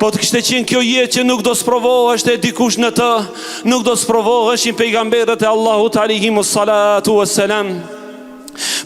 Po të kishte qenë kjo jetë që nuk do sprovoheshte dikush në të, nuk do sprovoheshin pejgamberët e Allahut alejhimus salatu wassalam.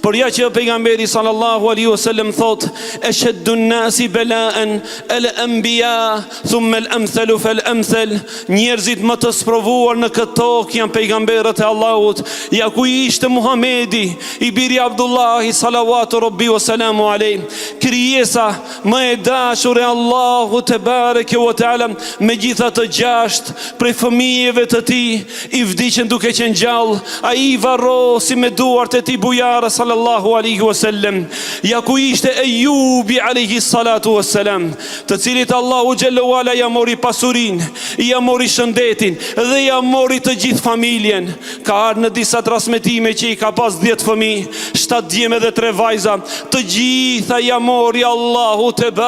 Por ja që pejgamberi sallallahu alaihi wasallam thotë, "Esheddu nasi bela'en el anbiya, thumma el amthalu fal amthal." Njerëzit më të sprovuar në këtë tokë janë pejgamberët e Allahut. Ja ku ishte Muhamedi, i biri Abdullahi salawatu rabbi wa salamu alejh. Krijesa më e dashur e Allahut tebareke ve teala, megjithatë gjashtë prej fëmijëve të tij I vdiqën duke qenë gjallë, ai i varrosi me duart e tij bujare sallallahu alaihi wasallam. Ja ku ishte Ejubi alaihi salatu wassalam, të cilit Allahu xhelle ue ala ia mori pasurinë, ia mori shëndetin dhe ia mori të gjithë familjen. Ka ardhur në disa transmetime që i ka pas 10 fëmijë, 7 djem edhe 3 vajza, të gjitha ia mori Allahu tebareke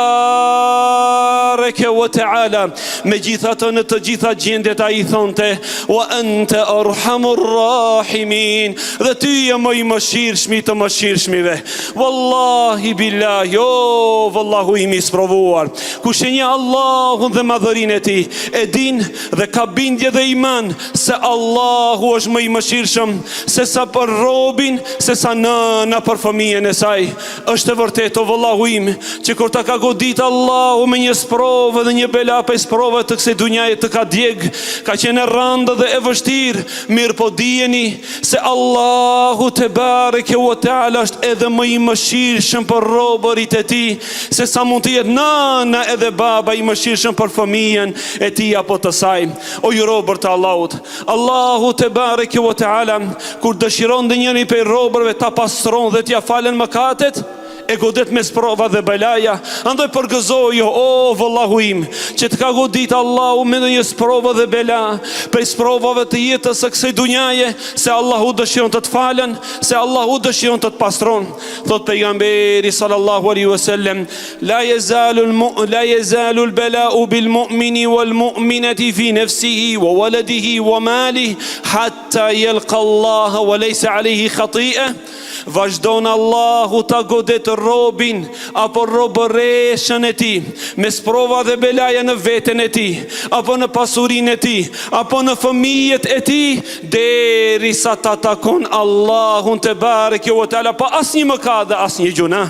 ve teala. Megjithatë në të gjitha gjendjet ai thonte Wa ente arhamur rahimin Dhe ti je më i mëshirshmi i të mëshirshmive Wallahi billahi o vëllahu im i sprovuar Kush e njeh Allahun dhe madhërinë e tij E din dhe ka bindje dhe iman Se Allahu është më i mëshirshëm Se sa për robin Se sa nëna për fëmijën e saj Është e vërtetë o vëllahu im, që kur ta ka godit Allahu me një sprovë dhe një bela prej sprovave të kësaj dunjaje të ka djeg, ka qenë e rëndë dhe e vështirë, mirëpo dijeni se Allahu tebareke ue teala është edhe më i mëshirshëm për robërit e tij, se sa mund të jetë nëna edhe baba i mëshirshëm për fëmijën e tij apo të saj. O ju robër të Allahut, Allahu tebareke ve teala kur dëshiron ndonjërin prej robërve ta pastron dhe t'ia falën mëkatet, e godet me sprova dhe belaja. Andaj përgëzoju, o vëllahu im, që të ka godit Allahu me ndonjë sprovë dhe bela, prej sprovave të jetës së kësaj dunjaje, se Allahu dëshiron të të falën, se Allahu dëshiron të të pastron. Thotë pejgamberi sallallahu alaihi wasallam, La yazalu la yazalu al-bala'u bil mu'mini wal mu'minati fi nafsihi wa waladihi wa malihi hatta yalqa Allah wa laysa alayhi khati'a. Vazhdon Allahu ta godet robin apo robëreshën e tij me sprova dhe belaja në veten e tij apo në pasurinë e tij apo në fëmijët e tij derisa ta takon Allahun tebareke ve teala pa asnjë mëkat dhe asnjë gjynah.